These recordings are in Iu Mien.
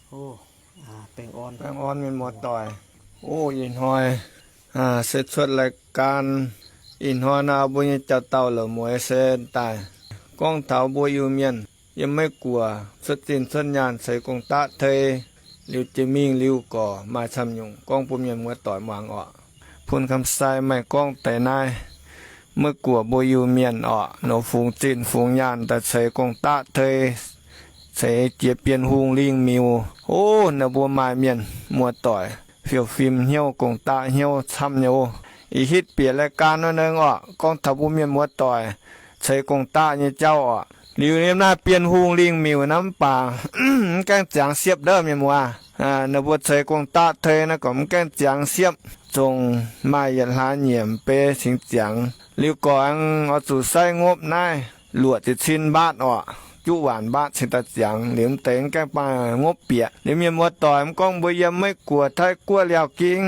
Baengh orn mienh muoz-doic. O, ih hnoi se cuotv รายการ, ih hnoi naaiv mbuo nyei jauv-dauh la'mueiz se daaih gorngv taux mbuo Iu-Mienh yiem Meiv Guoqv cuotv zinh cuotv nyaanh ceix gong-daqv tei liuz jiex mingh liuz gorx maaih camv nyungc gorngv bun mienh muoz-doic muangx orqc. Bun Kamsai maaih gorngv deix naaiv Meiv Guoqv mbuo Iu-Mienh orqc, nor fungx zinh fungx nyaanh daaih ceix gong-daqv tei, ceix jiex Bienh Hungh lingh miuc. O, naaiv mbuo maaih mienh muoz-doic fiou fim hnyouv gong-daqv hnyouv camv nyei o. Ih hitv bieqc รายการ wuov nengh orqc, gorngv taux mbuo mienh muoz-doic ceix gong-daqv nyei jauv orqc. Liuz yiem naaiv Bienh Hungh lingh miuc naaiv mv baac mv gaengh ziangx siepv ndov mienh muoz. Ninh mbuo ceix gong-daqv tei naaiv gorngv mv gaengh ziangx siepv, zongc maaih yietc hlaax nyiemc beiv cingx ziangx. Liuz gorx aengx oix zuqc sai ngopv naaiv luoqc ziepc cin mbaatv orqc, juqv waanc mbaatv cingx daaih ziangx. Liuz mv deix mv gaengh maaih ngopv bieqc. Liuz mienh muoz-doic mv gorngv mbuo yiem Meiv Guoqv, Taiv Guoqv, Liaauh Ging,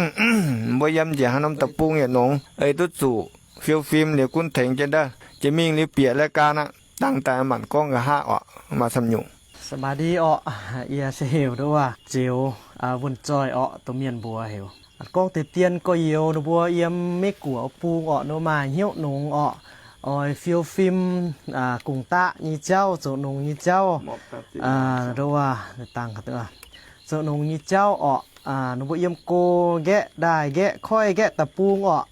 mbuo yiem njiec haaix norm deic-bung yietc nongx, ei duqv zuqc fiou fim liuz gunv tengx jienv ndov. Jiex mingh liuz bieqc รายการ aqv, dangx daaih manc gorngv nqa'haav orqc, maaih camv nyungc. สบายดี orqc. Yie se heuc nduov wuov Zioux, wuonh zoih orqc, dongh mienh mbuox heuc. Gorngv deix dien gorx-youz ninh mbuo yiem Meiv Guoqv bung orqc, ninh mbuo maaih hnyouv nongx orqc, oix fiou fim gong-daqv nyei jauv, zoux nongx nyei jauv. Nduov wuov, zoux nongx nyei jauv orqc, ninh mbuo yiem go nqaeqv ndaaih nqaeqv koiv nqaeqv deic-bung orqc,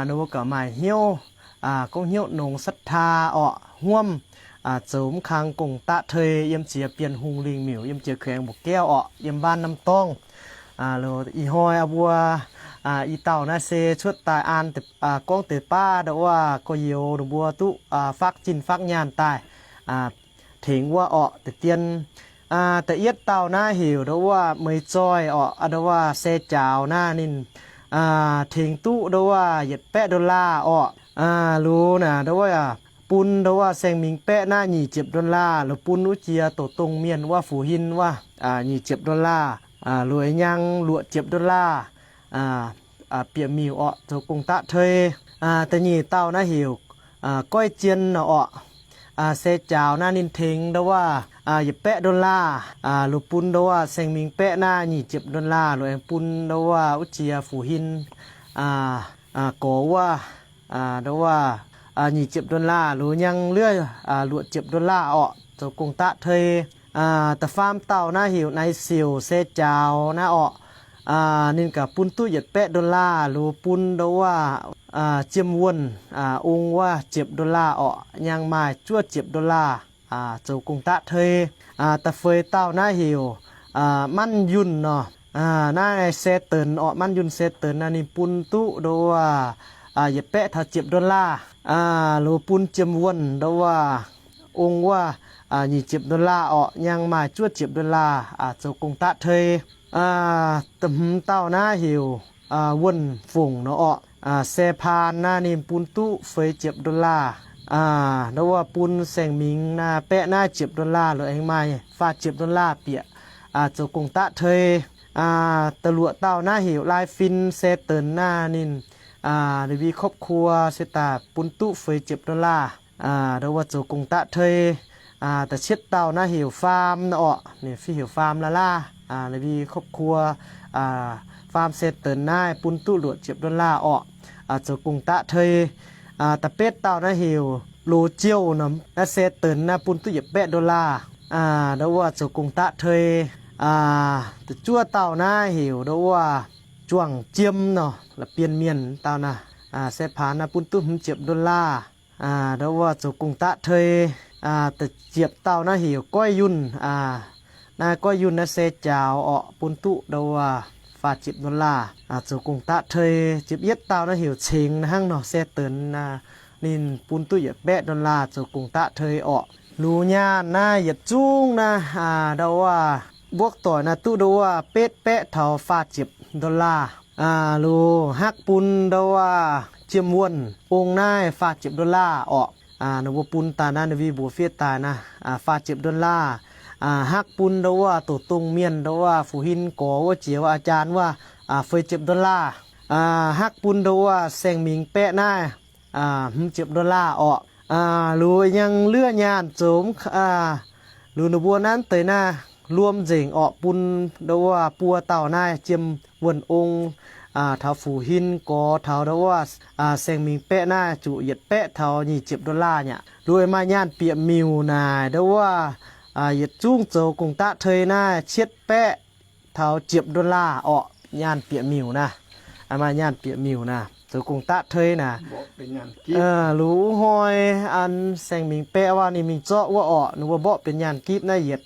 ninh mbuo gauh maaih hnyouv, gorngv hnyouv nongx ศรัทธา orqc, hmuomv zoux mv kang gong-daqv tei yiem jiex Bienh Hungh lingh miuc, yiem jiex แขวงบ่อแก้ว orqc, yiem บ้านน้ำต้อง. Ih hnoi mbuo i dauh naaiv se cuotv daaih an gorngv deix baav nduov wuov gorx-youz ninh mbuo duqv faakv zinh faakv nyaanh daaih tengx wuov orqc. Deix dien da'yietv dauh naaiv heuc nduov wuov Meix Zoih orqc, nduov wuov se jaaux naaiv ninh tengx duqv nduov wuov yietc baeqv dollar orqc. Luz naaic nduov wuov bun nduov wuov saeng-mingx baeqv naaiv nyic ziepc dollar, luz bun wuov jiex doqc dongh mienh wuov Fu Hin wuov nyic ziepc dollar, luz nyang luoqc ziepc dollar bieqc miuc orqc, zoux gong-daqv tei. Da'nyeic dauh naaiv heuc Goiv Zien orqc, se jaaux naaiv ninh tengx nduov wuov yietc baeqv dollar, luz bun nduov wuov saeng-mingx baeqv naaiv nyic ziepc dollar, luz aengx bun nduov wuov wuov jiex Fu Hin gorx wuov nduov wuov nyic ziepc dollar, luz nyang luoqc ziepc dollar orqc, zoux gong-daqv tei. Da'faam dauh naaiv heuc Naaiv Siouc se jaaux naaiv orqc, ninh gaax bun duqv yietc baeqv dollar, luz bun nduov wuov Jiem Wuonh ong wuov ziepc dollar orqc, nyang maaih juov ziepc dollar zoux gong-daqv tei. Da'feix dauh naaiv heuc Manv Yunh nor, naaiv se denx orqc, Manv Yunh se denx naaiv ninh bun duqv nduov wuov yietc baeqv taux ziepc dollar, luz bun Jiem Wuonh nduov wuov ong wuov nyic ziepc dollar orqc, nyang maaih juov ziepc dollar zoux gong-daqv tei. Da'hmz dauh naaiv heuc Wuonh Fongc nor orqc, se paan naaiv ninh bun duqv feix ziepc dollar, nduov wuov bun saeng-mingx naaiv baeqv naaiv ziepc dollar, luz aengx maaih faah ziepc dollar bieqc zoux gong-daqv tei. Da'luoqc dauh naaiv heuc Lai Fin se denx naaiv ninh, ninh mbuo ครอบครัว se daaih bun duqv feix ziepc dollar, nduov wuov zoux gong-daqv tei. Da'cietv dauh naaiv heuc Faam nor orqc, ninh fih heuc Faam Laa Laa, ninh mbuo ครอบครัว, Faam se denx naaiv bun duqv luoqc ziepc dollar orqc, zoux gong-daqv tei. Da'betv dauh naaiv heuc Loz Jiouh nor, naaiv se denx naaiv bun duqv yietc baeqv dollar, nduov wuov zoux gong-daqv tei. Da'juov dauh naaiv heuc nduov wuov Juangc Jiem nor, la'bienh mienh dauh naaiv, se paan naaiv bun duqv hmz ziepc dollar, nduov wuov zoux gong-daqv tei. Da'ziepc dauh naaiv heuc Goiv Yunh, naaiv Goiv Yunh naaiv se jaaux orqc, bun duqv nduov wuov faah ziepc dollar zoux gong-daqv tei. Ziepc yietv dauh naaiv heuc Cengx naaiv hnangv nor, se denx naaiv ninh bun duqv yietc baeqv dollar zoux gong-daqv tei orqc. Luz nyaanh naaiv yietc zungv naaiv nduov wuov mbuo doic naaiv duqv nduov wuov betv baeqv taux faah ziepc dollar. Luz haav bun nduov wuov Jiem Wuonh ong naaiv faah ziepc dollar orqc. Ninh mbuo bun daaih naaiv ninh mbuo mbuox fiev daaih naaiv faah ziepc dollar. Haav bun nduov wuov doqc dongh mienh nduov wuov Fu Hin gorx wuov jiex wuov อาจารย์ wuov feix ziepc dollar. Haav bun nduov wuov saeng-mingx baeqv naaiv hmz ziepc dollar orqc. Luz nyang luoqc nyaanh zoux, luz ninh mbuo naaiv deix naaiv luom nzengc orqc, bun ndau wuov buo dauh naaiv jiem wuonh ong, taux Fuqv Hin gorx taux ndau wuov Saeng Mingh Baeqv naaiv zuqc yietc baeqv taux nyic ziepc dollar nyaqc. Liuz maaih nyaanh bieqc miuc naaic ndau wuov yietc zungv zoux gong-daqv tei naaiv cietv baeqv taux ziepc dollar orqc, nyaanh bieqc miuc naaiv. Maaih nyaanh bieqc miuc naaiv zoux gong-daqv tei naaiv. Luz wuov hnoi an Saeng Mingh Baeqv waac ninh mingh zorqv wuov orqc, ninh mbuo mborqv benx nyaanh gipv naaiv yietc,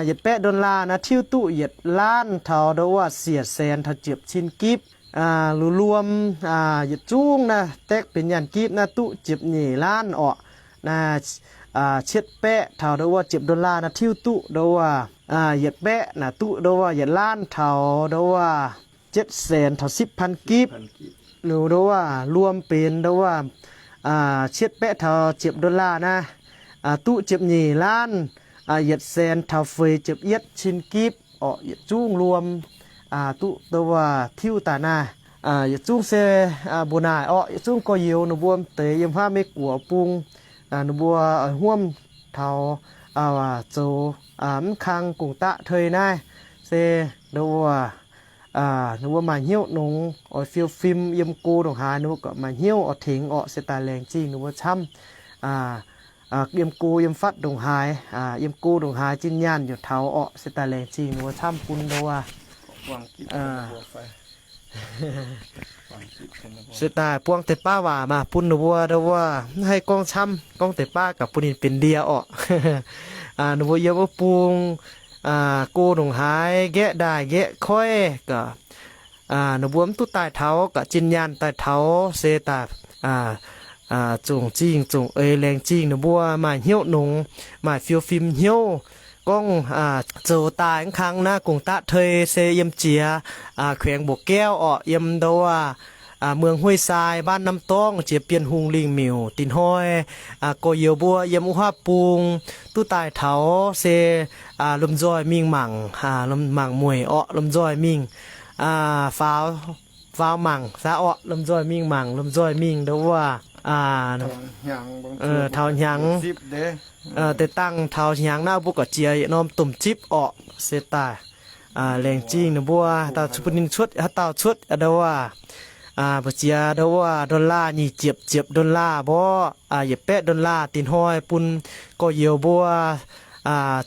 yietc baeqv dollar naaiv tiuv duqv yietc laanv taux ndau wuov siec saenx taux ziepc cin gipv. Luz luom yietc zungv naaiv daekv benx nyaanh gipv naaiv duqv ziepc nyeic laanv orqc. Naaiv cietv baeqv taux ndau wuov ziepc dollar naaiv tiuv duqv ndau wuov yietc baeqv naaiv duqv ndau wuov yietc laanv taux ndau wuov เจ็ดแสน taux สิบพัน gipv. Liuz ndau wuov luom benx ndau wuov cietv baeqv taux ziepc dollar naaiv duqv ziepc nyeic laanv yietc saenx taux feix ziepc yietv cin gipv orqc. Yietc zungv luom duqv ndau wuov tiuv daaih naaiv. Yietc zungv se mbuo naaic orqc, yietc zungv gorx-youz ninh mbuo deix yiem haav Meiv Guoqv bung, ninh mbuo oix huomv taux zoux mv kang gong-daqv tei naaiv se ndau wuov ninh mbuo maaih hnyouv nongx oix fiou fim yiem go ndongc haaix ninh mbuo gorqv maaih hnyouv oix tengx orqc. Se daaih laengz zingh ninh mbuo camv. Yiem go yiem fatv ndongc haaix, yiem go ndongc haaix zinh nyaanh yaac taux orqc. Se daaih laengz zingh ninh mbuo camv bun ndau wuov se daaih buang deix baav waac maah bun ninh mbuo ndau wuov mv haih gorngv camv, gorngv deix baav gaax bun ninh benx ndie orqc. Ninh mbuo yiem wuov bung go ndongc haaix nqaeqv ndaaih nqaeqv koiv gaax, ninh mbuo mv duqv daaih taux gaax, zinh nyaanh daaih taux se daaih zongc zingh zongc eix laengz zingh ninh mbuo maaih hnyouv nongx, maaih fiou fim hnyouv gorngv zoux daaih mv kang naaiv gong-daqv tei se yiem jiex แขวงบ่อแก้ว orqc, yiem ndau wuov เมืองห้วยทราย บ้านน้ำต้อง jiex Bienh Hungh Lingh Miuc. Dinh hnoi gorx-youz mbuo yiem wuov haav bung duqv daaih taux se lomh nzoih mingh mangc, mangc mueic orqc, lomh nzoih mingh faaux, faaux mangc saah orqc, lomh nzoih mingh mangc, lomh nzoih mingh ndau wuov taux hnyangx deix dangh taux hnyangx naaiv mbuo gorqv jiex yietc norm domh zipv orqc. Se daaih laengz zingh ninh mbuo dauh cuotv bun ninh cuotv, haaix dauh cuotv ndau wuov mbu'ziex ndau wuov dollar, nyic ziepc ziepc dollar mborqv, yietc baeqv dollar dinh hnoi bun gorx-youz mbuo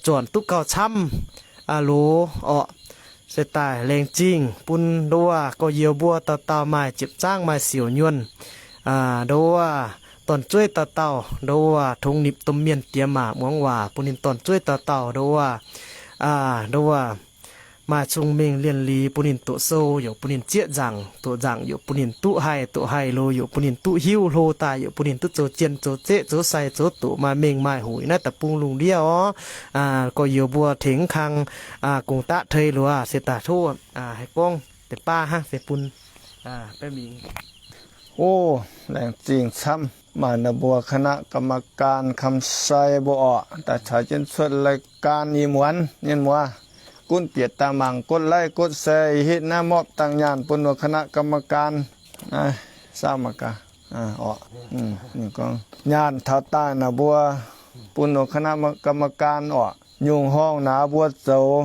zornc duqv gauh camv loz orqc. Se daaih laengz zingh bun ndau wuov gorx-youz mbuo dauh dauh maaih ziepc zangv maaih siouc nyuonh, ndau wuov dorn-zueiv dauh dauh ndau wuov tongx nipc domh mienh diex maac muangx waac bun ninh dorn-zueiv dauh dauh ndau wuov, ndau wuov maaih cong-mengh lienh liz bun ninh doqc sou, yaac bun ninh zieqv nzaangc, doqc nzaangc yaac bun ninh duqv haih, doqc haih loz yaac bun ninh duqv hiuv, hlo daaih yaac bun ninh duqv zoux zien zoux zeqv zoux sai zoux doqc maaih mengh maaih huic naaiv deic-bung lungh ndiev orqc. Gorx-youz mbuo tengx kang gong-daqv tei loz se daaih tov haih gorngv deix baav hnangv se bun baeqv mingh. O, laengz zingh camv. Maaih naaiv mbuo คณะกรรมการ Kam Sai mbuo orqc, daaih caux jienv cuotv รายการ i muonz nyei muoz. Gunv bieqc daaih mangc กดไลค์ กดแชร์ hitv naaiv mopv dangh nyaanh bun คณะกรรมการ naaiv. Saauv mangc gaax orqc. Nyaanh taux daaih naaic mbuo bun คณะกรรมการ orqc. Nyungc horngh naaic mbuo zoux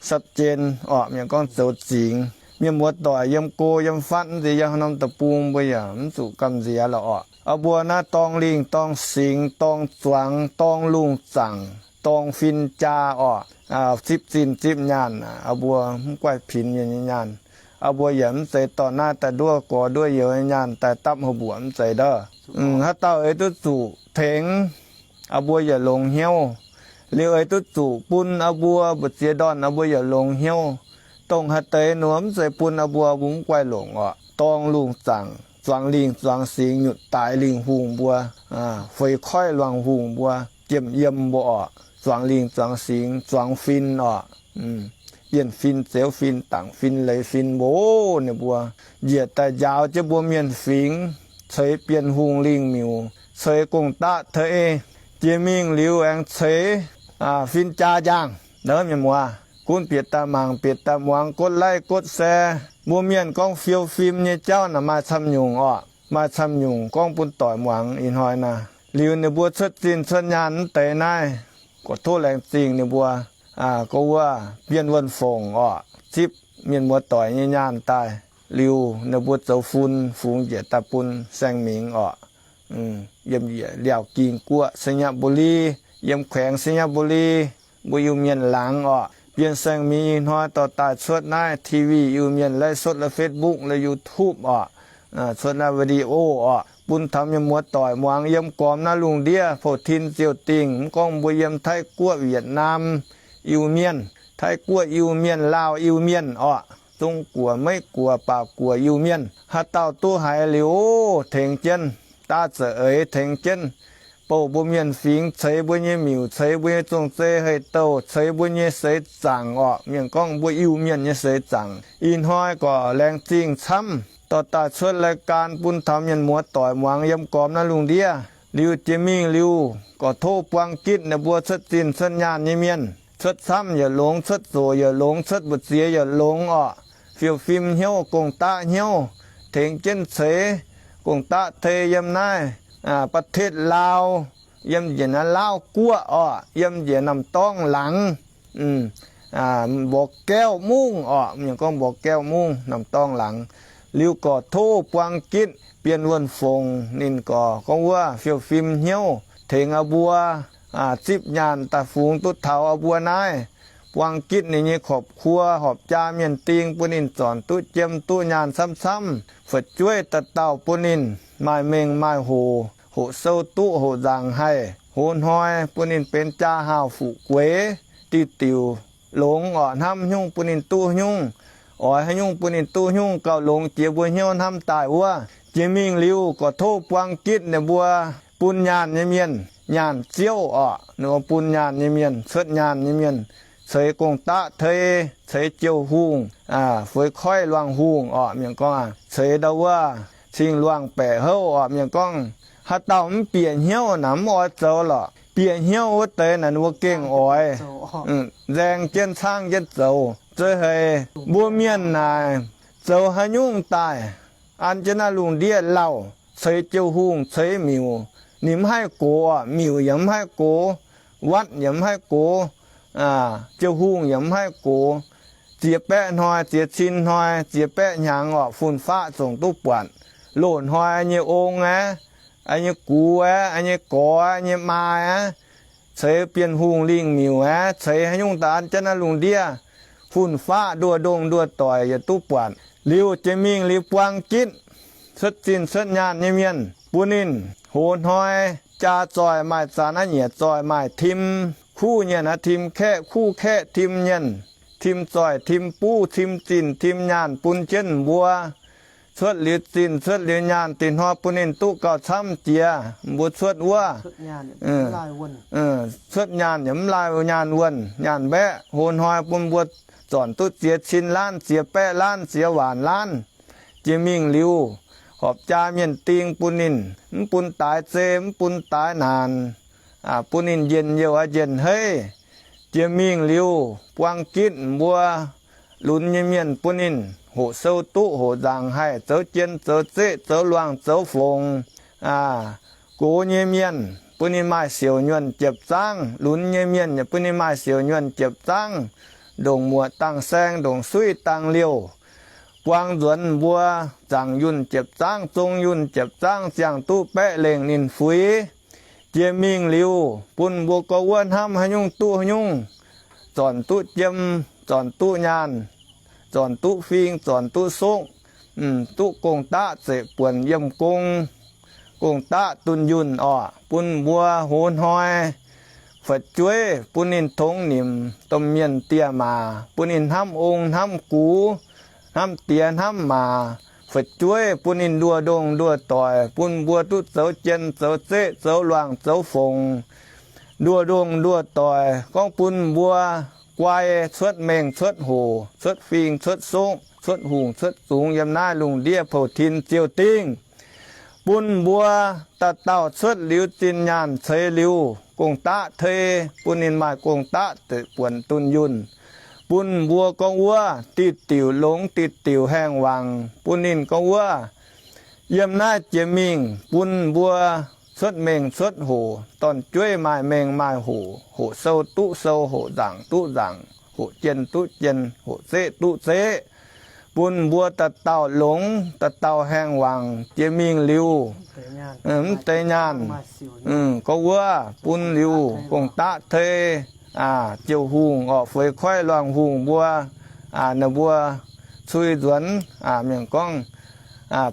ชัดเจน orqc, mienh gorngv zoux zingx. Mienh muoz-doic yiem go yiem fatv mv nziex yiem haaix norm deic-bung mbuo yaac mv zuqc gamh nziex lorqc orqc. Aa, mbuo naaiv dorng lingh dorng singx dorng zuangx dorng lungh zaangc dorng fin jaa orqc, zipv zinh zipv nyaanh aac, aa, mbuo mv guaih pinx mienh nyei nyaanh. Aa, mbuo yaac mv zeiz dorh naaiv daaih nduov gorx nduov youz nyei nyaanh daaih dapv houh mbuoqc, mv zeiz ndov. Haaix dauh ei duqv zuqc tengx, aa, mbuo yaac longx hnyouv. Liuz ei duqv zuqc bun aa mbuo mbu'ziex ndorn, aa, mbuo yaac longx hnyouv. Dongh haaix deix nor mv zeiz bun aa mbuo, mbuo mv guaih longc orqc. Dorng lungh zaangc, zuangx lingh zuangx singx, nyutc daaix lingh hungh mbuo, feix koiv luangh hungh mbuo, jiem yiem mbuo orqc. Zuangx lingh zuangx singx, zuangx fin orqc. Bienh fin, zeux fin, dangc fin, leiz fin mbuo, ninh mbuo njiec daaih njaaux jienv mbuo mienh fingx, ceix Bienh Hungh Lingh Miuc, ceix gong-daqv tei, jiex mingh liuz aengx ceix fin jaa njaangh. Ndov mienh muoz, gunv bieqc daaih mangc, bieqc daaih muangx, กดไลค์ กดแชร์. Mbuo mienh gorngv fiou fim nyei jauv naaic maaih camv nyungc orqc, maaih camv nyungc gorngv bun doic muangx ih hnoi naaic. Liuz ninh mbuo cuotv zinh cuotv nyaanh mv deix naaiv, gorqv tov laengz zingh ninh mbuo. gorngv wuov Bienh Wuonh Fongc orqc, zipv mienh muoz-doic nyei nyaanh daaih liuz, ninh mbuo zoux fun fungx njiec daaih bun Saeng Mingx orqc. Yiem Liaauc Ging Guoqv, Sainyabuli, yiem แขวง Sainyabuli, mbuo Iu-Mienh laangz orqc. Bienh Saeng Mingx ih hnoi dorh daaih cuotv naaiv T V Iu-Mienh ไลฟ์สด la'Facebook la'YouTube orqc, cuotv naaiv video orqc, bun taux mienh muoz-doic muangx yiem gormx naaiv lungh ndiev pou-tin ziouh dingh, mv gorngv mbuo yiem Taiv Guoqv, Wietc Naam, Iu-Mienh, Taiv Guoqv Iu-Mienh, Laauh Iu-Mienh orqc, Zong Guoqv, Meiv Guoqv, Baac Guoqv Iu-Mienh, haaix dauh duqv haiz liuz, tengx jienv daav za'eix, tengx jienv bouh mbuo mienh fingx, ceix mbuo nyei miuc, ceix mbuo nyei zong-zei hei-douh, ceix mbuo nyei seix zaangc orqc. Mienh gorngv mbuo Iu-Mienh nyei seix zaangc. Ih hnoi gorqv laengz zingh camv dorh daaih cuotv รายการ bun taux mienh muoz-doic muangx yiem gormx naaiv lungh ndiev. Liuz jiex mingh liuz, gorqv tov buang gitv ninh mbuo cuotv zinh cuotv nyaanh nyei mienh, cuotv camv yaac longx, cuotv zoqc yaac longx, cuotv mbu'ziex yaac longx orqc. Fiou fim hnyouv, gong-daqv hnyouv, tengx jienv ceix gong-daqv tei yiem naaiv ประเทศลาว, yiem njiec naaiv Laauv Guoqv orqc, yiem njiec Namh Dorngv laangz, Mbor Gaev Mungv orqc, mienh gorngv Mbor Gaev Mungv, Namh Dorngv laangz. Liuz gorqv tov buang gitv Bienh Wuonh Fongc, ninh gorqv gorngv wuov fiou fim hnyouv tengx aa mbuo zipv nyaanh daaih fungx duqv taux aa mbuo naaiv, buang gitv ninh nyei ครอบครัว, horpc jaa mienh ding bun ninh zornc duqv jiem duqv nyaanh camv-camv, fu'jueiv dauh dauh bun ninh maaih mengh maaih hoc, hoqc sou duqv hoqc nzaangc haih, hoz hnoi bun ninh benx jaa haauh fuqv gueix, diuh diuc longx orqc, hnamv nyungc bun ninh duqv nyungc, oix haaix nyungc bun ninh duqv nyungc, gauh longx jiex mbuo hnyouv hnamv daaih wuov. Jiex mingh liuz, gorqv tov buang gitv ninh mbuo bun nyaanh nyei mienh, nyaanh ziouv orqc, ninh mbuo bun nyaanh nyei mienh, cuotv nyaanh nyei mienh, ceix gong-daqv tei, ceix jiou hungh, fuix koiv luangh hungh orqc, mienh gorngv ceix ndau wuov cing-luangh baeqc houv orqc, mienh gorngv haaix dauh mv bieqc hnyouv naaic mv oix zoux lorqc. Bieqc hnyouv wuov deix naaic ninh mbuo gengh oix nzaeng jienv caangv jienv zoux. Zueiz haic mbuo mienh naaic zoux haaix nyungc daaih an jienv naaiv lungh ndiev lauh, ceix jiou hungh, ceix miuc, ninh mv haih gox orqc, miuc yaac mv haih gox, วัด yaac mv haih gox, jiou hungh yaac mv haih gox. Ziex baeqv hnoi, ziex cin hnoi, ziex baeqv hnyangx orqc, fun-faqv zongc duqv buatc. Loz-hnoi nyei ong aeqv, nyei gux aeqv, nyei gorx, nyei maa aeqv, ceix bienh hungh lingh miuc aeqv, ceix haaix nyungc daaih an jienv naaiv lungh ndiev, fun-faqv nduoh ndongh nduoh doic yietc duqv buatc. Liuz jiex mingh liuz buang gitv cuotv zinh cuotv nyaanh nyei mienh bun ninh hoz hnoi jaa zoih maaih zanc aqv, nyiec zoih maaih tim kuv nyienh aqv, tim kaeqv kuv kaeqv tim nyienh, tim zoih tim buv tim zinh tim nyaanh bun jienv mbuo. Cuotv liuz zinh cuotv liuz nyaanh dinh hnoi bun ninh duqv gauh camv jiex, mbuo cuotv wuov cuotv nyaanh yaac mv laai nyaanh wuonh, nyaanh mbaeqv, hoz hnoi bun mbuo zornc duqv ziex cin laanv, ziex baeqv laanv, ziex waanc laanv. Jiex mingh liuz, horpc jaa mienh ding bun ninh, mv bun daaix zei, mv bun daaix naanc, bun ninh njien-youh aqv, njien-heiv. Jiex mingh liuz, buang gitv mbuo lunx nyei mienh bun ninh hoqc sou duqv hoqc nzaangc haih zoux jien zoux zeqv zoux luangh zoux fongc. Gox nyei mienh bun ninh maaih siouc nyuonh jiepv zaangv, lunx nyei mienh yaac bun ninh maaih siouc nyuonh jiepv zaangv, ndongc muoqc dangh saeng, ndongc suiv dangh liouh. Buang nzuonx mbuo zaangc yunh jiepv zaangv, zong yunh jiepv zaangv, ziangh duqv baeqv lengh ninh fuix. Jiex mingh liuz, bun mbuo gorx wuov hnamv haaix nyungc duqv haaix nyungc, zornc duqv jiem, zornc duqv nyaanh, zornc duqv fing, zornc duqv sokv, duqv gong-daqv zeqc buonc yiem gong, gong-daqv dunh yunh orqc, bun mbuo hoz hnoi fu'jueiv bun ninh tongx nimc domh mienh dieh maac, bun ninh hnamv ong hnamv gux, hnamv diex hnamv maac. Fu'jueiv bun ninh nduoh ndongh nduoh doic, bun mbuo duqv zoux jien zoux zeqv zoux luangh zoux fongc, nduoh ndongh nduoh doic, gorngv bun mbuo guai cuotv mengh cuotv hoc, cuotv fing cuotv sokv, cuotv hungh cuotv zungx yiem naaiv lungh ndiev pou-tin ziouh dingh. Bun mbuo dauh dauh cuotv liuz zinh nyaanh ceix liuz gong-daqv tei, bun ninh maaih gong-daqv zeqc buonc dunh yunh. Bun mbuo gorngv wuov diuh diuc longx diuh diuc haengh wangc, bun ninh gorngv wuov yiem naaiv jiex mingh bun mbuo cuotv mengh cuotv hoc, dorn-jueiv maaih mengh maaih hoc, hoqc sou duqv sou, hoqc nzaangc duqv nzaangc, hoqc jien duqv jien, hoqc zeqv duqv zeqv, bun mbuo dauh dauh longx, dauh dauh haengh wangc jiex mingh liuz, mv deix nyaanh gorngv wuov bun liuz gong-daqv tei, ziouh hungh orqc, feix koiv luangh hungh mbuo, ninh mbuo cui nzuonx mienh gorngv,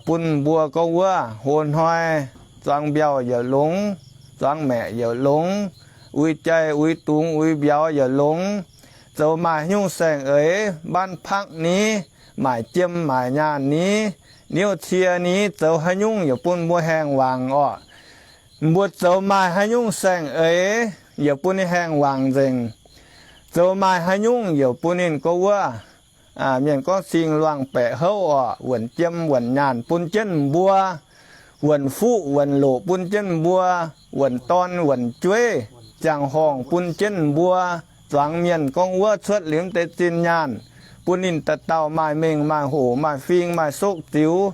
bun mbuo gorngv wuov hoz hnoi zuangx mbiauh yaac longx, zuangx maeqc yaac longx, uix jai uix dungz uix mbiauz yaac longx, zoux maaih haaix nyungc saeng-eix, mbaanv pakv ni, maaic jiem maaic nyaanh ni, niouv cie ni, zoux haaix nyungc yaac bun mbuo haengh wangc orqc. Mbuo zoux maaih haaix nyungc saeng-eix yaac bun ninh haengh wangc nzengc. Zoux maaih haaix nyungc yaac bun ninh gorngv wuov, mienh gorngv sing luangh baeqc houv orqc, wuonc jiem wuonc nyaanh bun jienv mbuo, wuonc fuqv wuonc loqc bun jienv mbuo, wuonc dorn wuonc jueiv, ziangh horngh bun jienv mbuo, zuangx mienh gorngv wuov cuotv liuz deix zinh nyaanh, bun ninh dauh dauh maaih mengh maaih hoc, maaih fing maaih sokv ziux.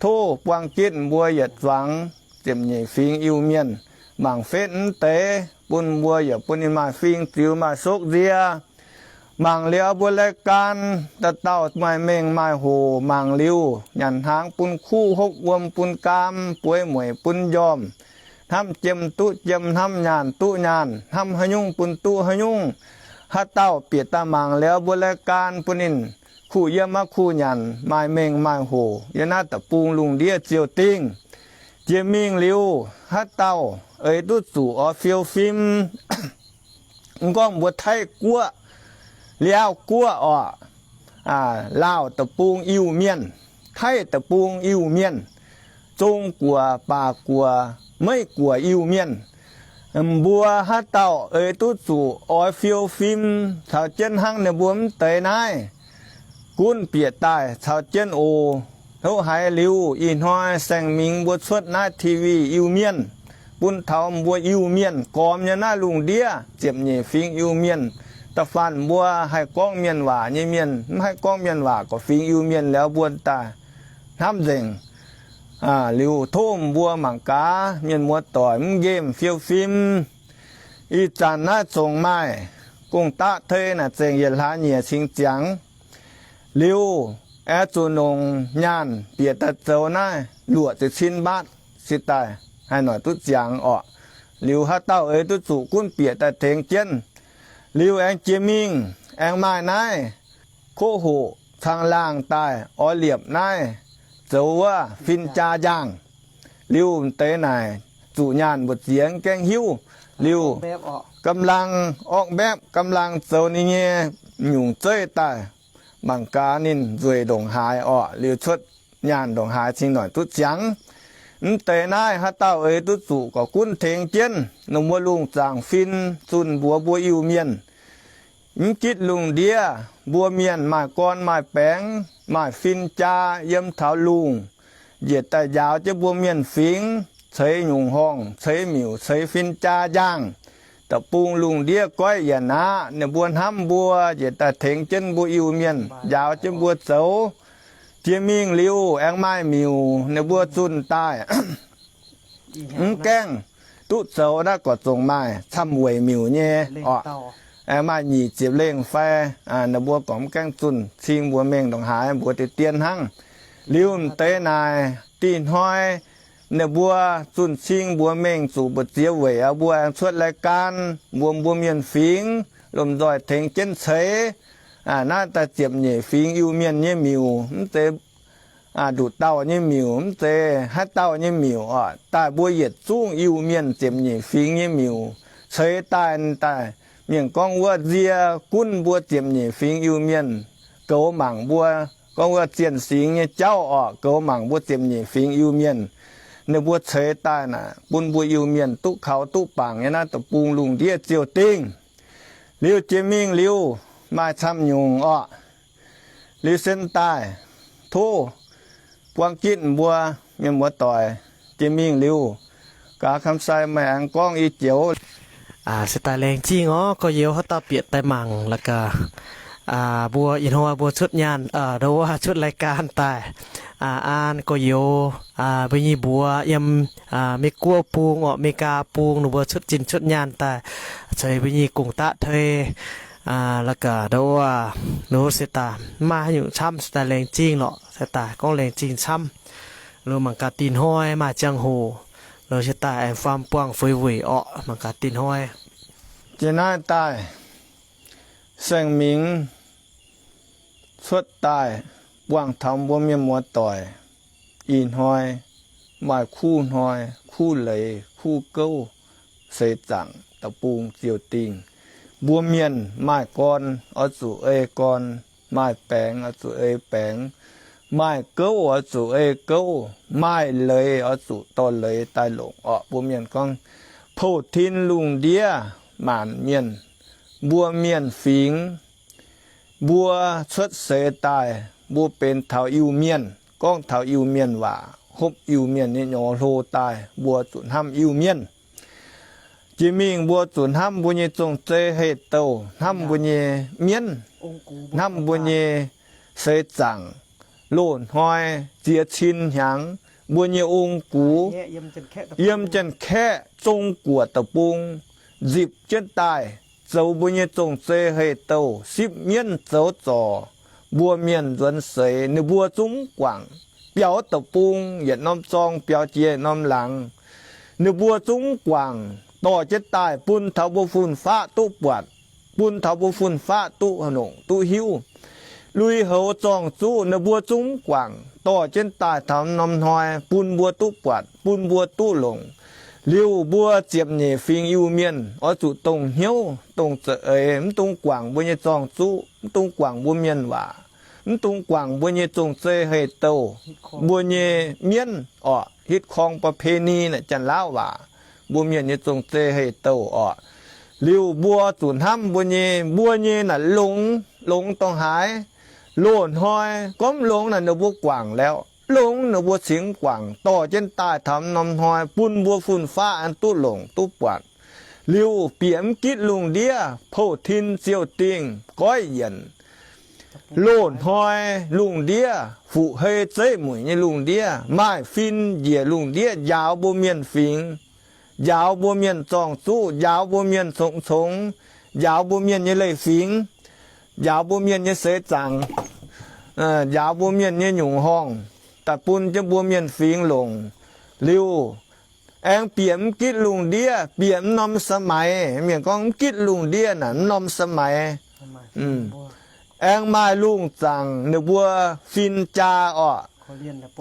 Tov buang gitv mbuo yietc zuangx ziepc nyeic fingx Iu-Mienh, mangc fetv mv deix bun mbuo yaac bun ninh maaih fing ziux maaih sokv nzie. Mangc liuz mbuo รายการ dauh dauh maaih mengh maaih hoc, mangc liuz nyanc hnaangx bun kuv, hopv wuom bun gaam, bueix mueic bun njormh, hnamv jiem duqv jiem, hnamv nyaanh duqv nyaanh, hnamv haaix nyungc bun duqv haaix nyungc. Haaix dauh bieqc daaih mangc liuz mbuo รายการ bun ninh kuh yiem maiv kuh nyanc, maaih mengh maaih hoc yiem naaiv deic-bung lungh ndiev ziouc dingh. Jiex mingh liuz haaix dauh eix duqv zuqc oix fiou fim, mv gorngv mbuo Taiv Guoqv, Liaauv Guoqv orqc, Laauh deic-bung Iu-Mienh, Taiv deic-bung Iu-Mienh, Zong Guoqv, Baac Guoqv, Meiv Guoqv Iu-Mienh, mbuo haaix dauh eix duqv zuqc oix fiou fim caux jienv hnangv ninh mbuo mv deix naaiv, gunv bieqc daaih caux jienv oc. Houv haiz liuz ih hnoi saeng-mingh mbuo cuotv naaiv TV Iu-Mienh, bun taux mbuo Iu-Mienh gormx nyei naaiv lungh ndiev ziepc nyeic fingx Iu-Mienh. Da'faanh mbuo haih gorngv mienh waac nyei mienh, mv haih gorngv mienh waac gorqv fingx Iu-Mienh liuz mbuo daaih hnamv nzengc. Liuz tov mbuo mangc gaax mienh muoz-doic mv nqemh fiou fim. Ih zanc naaiv zongc maaih gong-daqv tei naaic zengc yietc hlaax nyieqc cingx ziangx. Liuz aengx zuqc nongc nyaanh bieqc daaih zoux naaiv luoqc ziepc cin mbaatv se daaih haih noic duqv ziangx orqc. Liuz haaix dauh eix duqv zuqc gunv bieqc daaih tengx jienv. Liuz aengx jiex mingh aengx maaih naaiv koqv hoqc caangh laangh daaih oix liepc naaiv zoux wuov fin-jaa njaangh. Liuz deix naaic zuqc nyaanh mbu'ziex mv gaengh hiuv. Liuz กำลัง orqv mbaepv กำลัง zoux ninh nyei nyungc zeiv daaih. Mangc gaax ninh nzueic ndongc haaix orqc. Liuz cuotv nyaanh ndongc haaix cingx noic duqv ziangx. Mv deix naaiv haaix dauh eix duqv zuqc gorqv gunv tengx jienv, ninh mbuo lungh zaangc fin zunh mbuox mbuo Iu-Mienh. Mv gitv lungh ndiev mbuo mienh maaih gorn maaih baengx, maaih fin-jaa yiem taux lungh, njiec daaih njaaux jienv mbuo mienh fingx, ceix nyungc horngh, ceix miuc, ceix fin-jaa njaangh. Da'bung lungh ndiev goiv yienc aqv. Ninh mbuo hnamv mbuo, njiec daaih tengx jienv mbuo Iu-Mienh, njaaux jienv mbuo zoux. Jiex mingh liuz aengx maaih miuc ninh mbuo zunh daaih. Mv gaengh duqv zoux naaiv gorqv zongc maaih camv-weic miuc nyei orqc. Aengx maaih nyic ziepc lengh fai, ninh mbuo gorngv mv gaengh zunh cing mbuox mengh ndongc haaix mbuox deix dien hnangv. Liuz m'deix naaic dih hnoi ninh mbuo zunh cing mbuox mengh zuqc mbu'ziex weic aqv, mbuo aengx cuotv รายการ mbuox mbuo mienh fingx lomh nzoih tengx jienv ceix. Naaiv daaih ziepc nyeic fingx Iu-Mienh nyei miuc, mv zeiz nduqc dauh nyei miuc, mv zeiz haaix dauh nyei miuc orqc. Daaih mbuo yietc zungv Iu-Mienh ziepc nyeic fingx nyei miuc ceix daaih, daaih mienh gorngv wuov nzie gunv mbuo ziepc nyeic fingx Iu-Mienh, goux mangc mbuo, gorngv wuov zienh singx nyei jauv orqc, goux mangc mbuo ziepc nyeic fingx Iu-Mienh. Ninh mbuo ceix daaih naaic bun mbuo Iu-Mienh duqv kaux duqv bangc nyei naaiv deic-bung lungh ndiev ziouc dingh. Liuz jiex mingh liuz maaih camv nyungc orqc. Liuz sen daaih tov buang gitv mbuo mienh muoz-doic. Jiex mingh liuz, gaax คำไซ meih aengx gorngv i joux. Se daaih laengz zingh orqc, gorx-youz haaix dauh bieqc daaih mangc la'gaax, mbuo ih hnoi mbuo cuotv nyaanh, ndo wuov cuotv รายการ daaih, aan gorx-youz, mbuo nyei mbuox yiem Meiv Guoqv bung orqc, Meigaa bung, ninh mbuo cuotv zinh cuotv nyaanh daaih ceix mbuo nyei gong-daqv tei. La'gaax ndau wuov, ninh mbuo se daaih mv maaih haaix nyungc camv, se daaih laengz zingh lorqc, se daaih gorngv laengz zingh camv. Loz mangc gaax dinh hnoi maaih ziangh hoc, loz se daaih aengx faam buangh feix weic orqc, mangc gaax dinh hnoi. Jiex naaiv daaih, Saeng Mingx cuotv daaih buangh taux mbuo mienh muoz-doic. Ih hnoi maaih kuv hnoi, kuv leiz, kuv gouv, seix zaangc deic-bung ziouc dingh. Mbuo mienh maaih gorn oix zuqc ei gorn, maaih baengx oix zuqc ei baengx, maaih gouv oix zuqc ei gouv, maaih leiz oix zuqc dorh leiz daaih longc orqc. Mbuo mienh gorngv, Pou-tin lungh ndiev maanc mienh, mbuo mienh fingx, mbuo cuotv seix daaih, mbuo benx taux Iu-Mienh. Gorngv taux Iu-Mienh waac, hopv Iu-Mienh nyei nyorx hlo daaih, mbuo zuqc hnamv Iu-Mienh. Jiex mingh mbuo zuqc hnamv mbuo nyei zong-zei hei-douh, hnamv mbuo nyei mienv, hnamv mbuo nyei seix zaangc. Loz-hnoi ziex cin hnyangx, mbuo nyei ong-gux yiem Janx-Kaeqv Zong-Guoqv deic-bung nzipc jienv daaih zoux mbuo nyei zong-zei hei-douh, sipv mienv zoux zorc. Mbuo mienh nzuonx seix, ninh mbuo zungv guangc biaux deic-bung yietc norm zorng biaux jiex norm laangz. Ninh mbuo zungv guangc dorh jienv daaih bun taux mbuo fun-faqv duqv buatc, bun taux mbuo fun-faqv duqv nongc duqv hiuv. Lui-houx zorng-zuqv ninh mbuo zungv guangc dorh jienv daaih taux norm hnoi bun mbuo duqv buatc, bun mbuo duqv longc. Liuz mbuo ziepc nyeic fingx Iu-Mienh oix zuqc dongh hnyouv dongh za'eix, mv dungx guangc mbuo nyei zorng-zuqv, mv dungx guangc mbuo mienh waac, mv dungx guangc mbuo nyei zong-zei hei-douh, mbuo nyei mienv orqc, hitv korng ประเพณี naaic Janx-Laauv waac, mbuo mienh nyei zong-zei hei-douh orqc. Liuz mbuo zuqc hnamv mbuo nyei, mbuo nyei naaic longx, longx dongh haaix. Loz-hnoi gorngv longx naaic ninh mbuo guangc liuz, longx ninh mbuo cingx guangc dorh jienv daaih taux norm hnoi bun mbuo fun-faqv aengx duqv longc duqv buatc. Liuz bieqc mv gitv lungh ndiev, pou-tin ziouc dingh goiv yienc. Loz-hnoi lungh ndiev fuqv-hei zeiv mueic nyei lungh ndiev, maaih fin njiec lungh ndiev njaaux mbuo mienh fingx, njaaux mbuo mienh zorng-zuqv, njaaux mbuo mienh congx-congx, njaaux mbuo mienh nyei leiz-fingx, njaaux mbuo mienh nyei seix zaangc, njaaux mbuo mienh nyei nyungc horngh, daaih bun jienv mbuo mienh fingx longc. Liuz aengx bieqc mv gitv lungh ndiev, bieqc mv norm ສະໄໝ, mienh gorngv mv gitv lungh ndiev naaic mv norm ສະໄໝ, aengx maaih lungh zaangc ninh mbuo fin jaa orqc,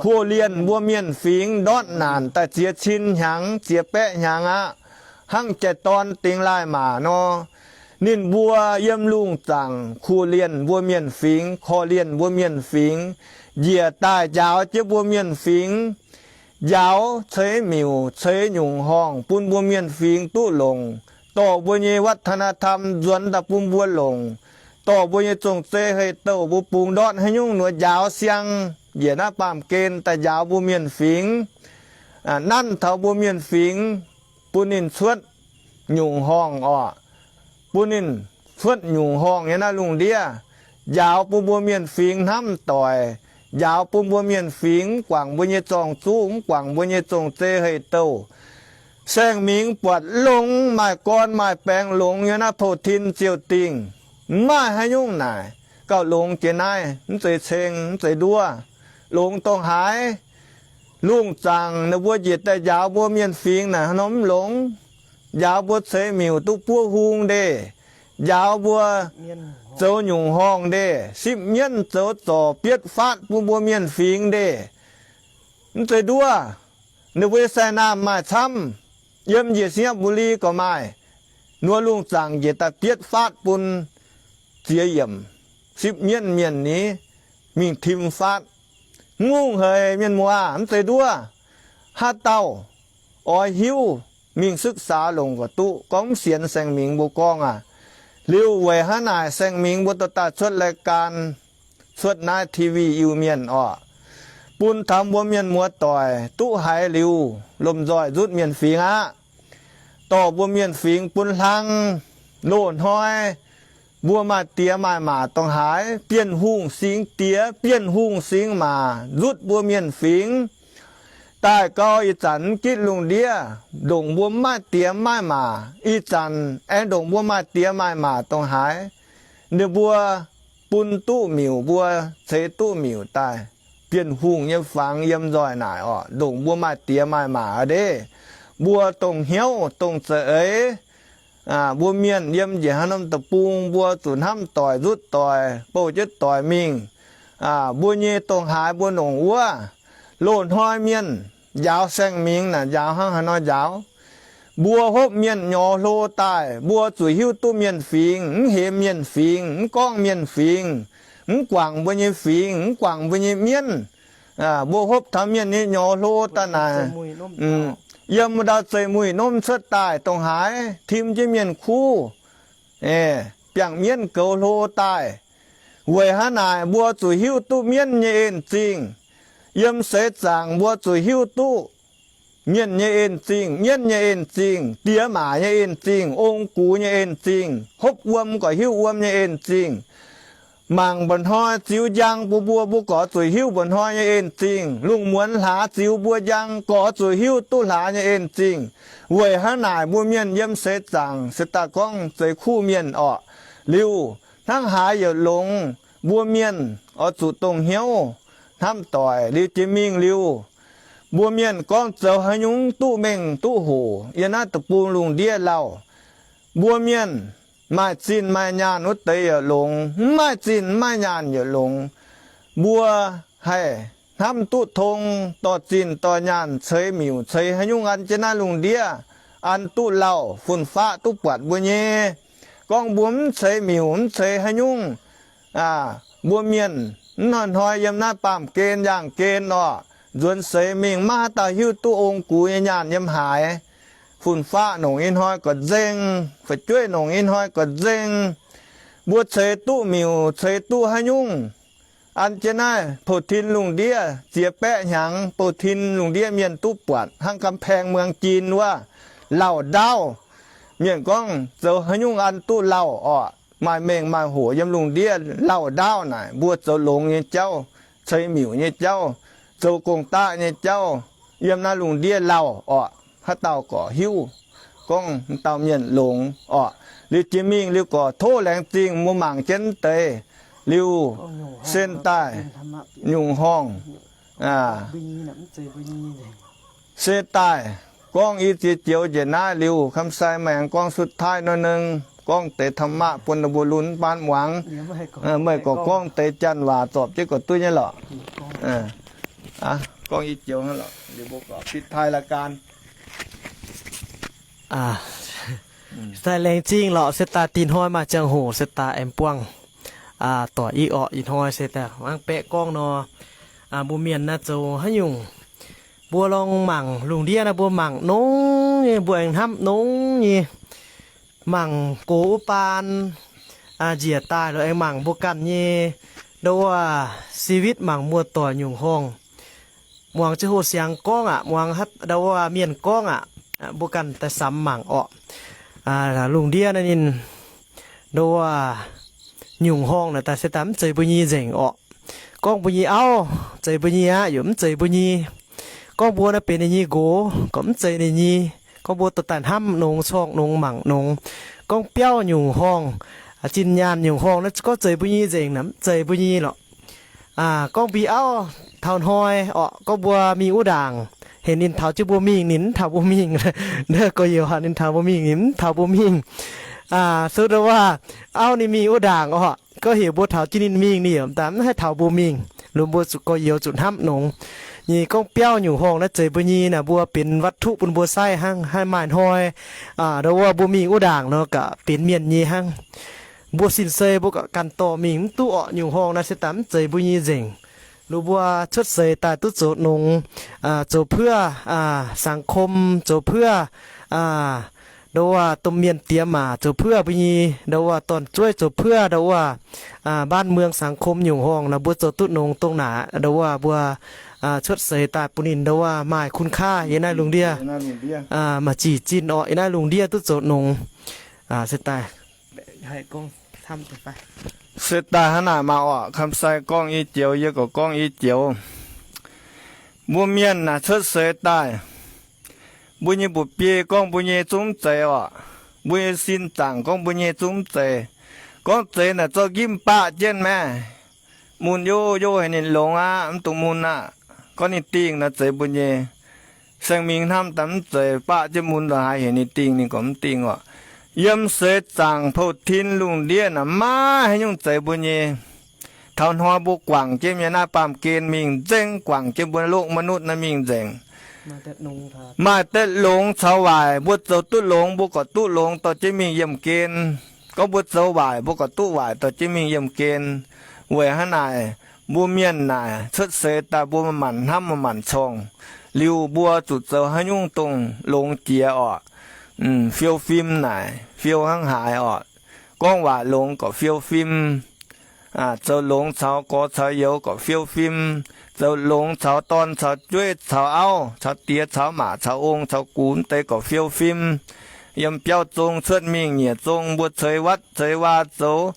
korv-lienh mbuo mienh fingx ndortv naanc daaih ziex cin hnyangx, ziex baeqv hnyangx aqv, hnangv jai-dorn dingx laaih maac nor. Ninh mbuo yiem lungh zaangc korv-lienh mbuo mienh fingx, korv-lienh mbuo mienh fingx, njiec daaih njaaux jienv mbuo mienh fingx, njaaux ceix miuc, ceix nyungc horngh bun mbuo mienh fingx duqv longc, dorh mbuo nyei ວັດທະນະທຳ nzuonx daaih bun mbuo longc, dorh mbuo nyei zong-zei hei-douh mbuo bungx ndortv haaix nyungc nor njaaux siang njiec naaiv baamh gen daaih njaaux mbuo mienh fingx, nanv taux mbuo mienh fingx, bun ninh cuotv nyungc horngh orqc, bun ninh cuotv nyungc horngh nyei naaiv lungh ndiev, njaaux bun mbuo mienh fingx hnamv doic, njaaux bun mbuo mienh fingx mv guangc mbuo nyei zorng-zuqv, mv guangc mbuo nyei zong-zei hei-douh. Saeng Mingx buatc longx, maaih gorn maaih baengx longx nyei naaiv pou-tin ziouc dingh. Mv maaih haaix nyungc naaic gauh longx jiex naaiv, mv zeiz ceng, mv zeiz nduov. Longx dongh haaix? Lungh zaangc ninh mbuo njiec daaih njaaux mbuo mienh fingx naaic haaix norm mv longx? Njaaux mbuo ceix miuc duqv buov hung ndeic, njaaux mbuo zoux nyungc horngh ndeic, sipv mienv zoux zorc bietv faatv bun mbuo mienh fingx ndeic. Mv zeiz nduov, ninh mbuo sai naamh maaih camv, yiem njiec ໄຊຍະບູລີ gorqv maaih, nduov lungh zaangc njiec daaih bietv faatv bun ziex yiemc, sipv mienv mienh ni mingh tim faatv. Ngongh haic mienh muoz, mv zeiz nduov. Haaix dauh oix hiuv mingh ສຶກສາ longc gauh duqv, gorngv mv sienx Saeng Mingx mbuo gorngv aqv. Liuz weic hnangv naaic Saeng Mingx mbuo dorh daaih cuotv ລາຍການ, cuotv naaiv TV Iu-Mienh orqc, bun taux mbuo mienh muoz-doic duqv haiz liuz lomh nzoih nzutv mienh fingx aqv. Dorh mbuo mienh fingx bun hlang. Loz-hnoi Mbuo maaih diex maaih maac dongh haaix, Bienh Hungh singx diex, Bienh Hungh singx maac nzutv mbuo mienh fingx. Daaih gau ih zanc mv gitv lungh ndiev, ndongc mbuo mv maaih diex mv maaih maac. Ih zanc aengx ndongc mbuo maaih diex maaih maac dongh haaix, ninh mbuo bun duqv miuc, mbuo ceix duqv miuc daaih. Bienh Hungh nyei fangx yiem nzoih naaic orqc, ndongc mbuo maaih diex maaih maac aqv. Mbuo dongh hnyouv dongh za'eix, mbuo mienh yiem njiec haaix norm deic-bung mbuo zuqc hnamv doic nzutv doic, bouh jienv doic mingh. Mbuo nyei dongh haaix mbuo longc wuov. Loz-hnoi mienh njaaux saeng-mingx naaic njaaux hnangv haaix nor njaaux? Mbuo hopv mienh nyorx hlo daaih, mbuo zuqc hiuv duqv mienh fingx, mv hemx mienh fingx, mv gorngv mienh fingx, mv guangc mbuo nyei fingx, mv guangc mbuo nyei mienv. Mbuo hopv taux mienh nyei nyorx hlo daaih naaic, yiem wuov ndau zeiv-muic nomv cuotv daaih dongh haaix, tim jienv mienh kuv, biangh mienv goux hlo daaih. Weic hnangv naaic mbuo zuqc hiuv duqv mienv nyei en-zingh. Yiem seix zaangc mbuo zuqc hiuv duqv mienh nyei en-zingh, mienv nyei en-zingh, diex maac nyei en-zingh, ong-gux nyei en-zingh, hopv wuom gorqv hiuv wuom nyei en-zingh. Mangc mba'hnoi ziux njang bun mbuo, mbuo gorqv zuqc hiuv mba'hnoi nyei en-zingh. Lungh muonz hlaax ziux mbuo njang, gorqv zuqc hiuv duqv hlaax nyei en-zingh. Weic hnangv naaic mbuo mienh yiem seix zaangc se daaih gorngv zeix kuv mienh orqc. Liuz hnangv haaix yietc longx, mbuo mienh oix zuqc dongh hnyouv hnamv doic liuz jiex mingh liuz, mbuo mienh gorngv zoux haaix nyungc duqv mengh duqv hoc yiem naaiv deic-bung lungh ndiev lauh. Mbuo mienh maaih zinh maaih nyaanh wuov deix yietc longx, mv maaih zinh mv maaih nyaanh yietc longx. Mbuo haih hnamv duqv tong, dorh zinh dorh nyaanh ceix miuc ceix haaix nyungc an jienv naaiv lungh ndiev, an duqv lauh, fun-faqv duqv buatc mbuo nyei. Gorngv mbuo mv ceix miuc mv ceix haaix nyungc, mbuo mienh mv hnoi-hnoi yiem naaiv baamh gen yaangh gen orqc, nzuonx seix mingh maiv haaix dauh hiuv duqv ong-gux nyei nyaanh yiem haaix. Fun-faqv nongc ih hnoi gorqv-nzengc, fu'jueiv nongc ih hnoi gorqv-nzengc. Mbuo ceix duqv miuc ceix duqv haaix nyungc an jienv naaiv pou-tin lungh ndiev ziex baeqv hnyangx, pou-tin lungh ndiev mienh duqv buatc hnangv กำแพงเมืองจีน wuov, lauh ndaauv. Mienh gorngv zoux haaix nyungc an duqv lauh orqc, maaih mengh maaih hoc yiem lungh ndiev lauh ndaauv naaic, mbuo zoux longx nyei jauv, ceix miuc nyei jauv, zoux gong-daqv nyei jauv, yiem naaiv lungh ndiev lauh orqc, haaix dauh gorqv hiuv gorngv dauh mienh longx orqc. Liuz jiex mingh liuz gorqv tov laengz zingh mbuo mangc jienv deix liuz, sen daaih nyungc horngh se daaih gorngv i ziex joux njiec naaiv liuz, คำใส maaih aengx gorngv สุดท้าย norm nengh, gorngv deix ธรรมะ bun ninh mbuo lunx baan muangx. Meih gorqv gorngv deix janx waac zorpc jienv gorqv duqv nyei lorqc. Gorngv i joux hnangv lorqc, liuz mbuo gorqv ปิดท้ายรายการ. Daaih laengz zingh lorqc, se daaih dinh hnoi maaih ziangh hoc se daaih aengx buangh doic i orqc. Ih hnoi se daaih mangc baeqv gorngv nor, mbuo mienh naaiv zoux haaix nyungc, mbuo longc mangc lungh ndiev naaiv mbuo mangc nongx nyei, mbuo aengx hnamv nongx nyei. Mangc gox wuov baan njiec daaih lorqc, aengx mangc mbuo ganh nyei ndau wuov ชีวิต mangc muoz-doic nyungc horngh. Muangx jienv hoh siangx gorngv aqv, muangx ndau wuov mienh gorngv aqv, mbuo ganh daaih samx mangc orqc. Lungh ndiev naaiv ninh ndau wuov nyungc horngh naaic daaih se daaih mv zeiz mbuo nyei nzengc orqc. Gorngv mbuo nyei auv zeiz mbuo nyei aqv, yaac mv zeiz mbuo nyei. Gorngv mbuo naaiv benx ninh nyei nqox, gorngv mv zeiz ninh nyei. Gorngv mbuo dorh daaih hnamv nongx, corngh nongx, mangc nongx. Gorngv biauv nyungc horngh, zinh nyaanh nyungc horngh naaiv gorngv zeiz mbuo nyei nzengc naaic, mv zeiz mbuo nyei lorqc. Gorngv mbuo auv taux hnoi orqc, gorngv mbuo mingh wuov ndaangc, heuc ninh taux jienv mbuo mingh, ninh mv taux mbuo mingh. Gorx-youz ninh taux mbuo mingh, ninh mv taux mbuo mingh. Se ndau wuov auv ninh mingh wuov ndaangc orqc, gorngv heuc mbuo taux jienv ninh mingh, ninh yaac mv haih taux mbuo mingh. Liuz mbuo zuqc gorx-youz zuqc hnamv nongx. Nyei gorngv biauv nyungc horngh naaiv zeiz mbuo nyei naaic, mbuo benx วัตถุ bun mbuo sai hnangv, haih maaih hnoi ndau wuov mbuo mingh wuov ndaangc nor gaax benx mienh nyei hnangv. Mbuo sin-sei mbuo ganh dorh mingh mv duqv orqc. Nyungc horngh naaiv se daaih mv zeiz mbuo nyei nzengc. Liuz mbuo cuotv seix daaih duqv zoux nongx, zoux เพื่อ สังคม, zoux เพื่อ ndau wuov domh mienh diex maac, zoux เพื่อ mbuo nyei ndau wuov dorn-zueiv, zoux เพื่อ ndau wuov บ้านเมือง สังคม nyungc horngh naaic, mbuo zoux duqv nongx dongh naaic ndau wuov mbuo cuotv seix daaih bun ninh ndau wuov maaih คุณค่า yiem naaiv lungh ndiev, maaih zic zinh orqc, yiem naaiv lungh ndiev duqv zoux nongx. Se daaih haih gorngv Se daaih hnangv naaic maah oc. Kamsai gorngv i joux, yie gorngv i joux. Mbuo mienh naaic cuotv seix daaih, mbuo nyei mba'biei gorngv mbuo nyei zungv mv zeiz oc. Mbuo nyei sin zaangc gorngv mbuo nyei zungv mv zeiz. Gorngv zeiz naaic zorqv nqimv baqv jienv maah. Mun youh youh haic ninh longx aqv, mv dungx mun aqv. Gorngv ninh dingh naaic zeiz mbuo nyei. Saeng-mingh hnamv daaih mv zeiz, baqv jienv mun lorqc haiz heuc ninh dingh ninh gorngv mv dingh oc. Yiem seix zaangc pou-tin lungh ndiev naaic maiv haaix nyungc zeiz mbuo nyei. Taux hnoi mbuo guangc jienv nyei naaiv baamh gen mingh nzengc, guangc jienv mbuo loqv maiv nutv naaiv mingh nzengc. Maaih deix longx caux waaic, mbuo zoux duqv longx mbuo gorqv duqv longx dorh jienv mingh yiemh gen. Gorngv mbuo zoux waaic mbuo gorqv duqv waaic dorh jienv mingh yiemh gen. Weic hnangv naaic, mbuo mienh naaic cuotv seix daaih mbuo manc-manc hnamv manc-manc corngh. Liuz mbuo zuqc zoux haaix nyungc dongh longx jiex orqc. Fiou fim naaic fiou hnangv haaix orqc. Gorngv waac longx gorqv fiou fim. Zoux longx caux gorx caux youz gorqv fiou fim. Zoux longx caux dorn caux jueiv caux auv caux diex caux maac caux ong caux gux mv deix gorqv fiou fim. Yiem biauv zong cuotv mingh nyiec zong mbuo ceix watv ceix waa zoux,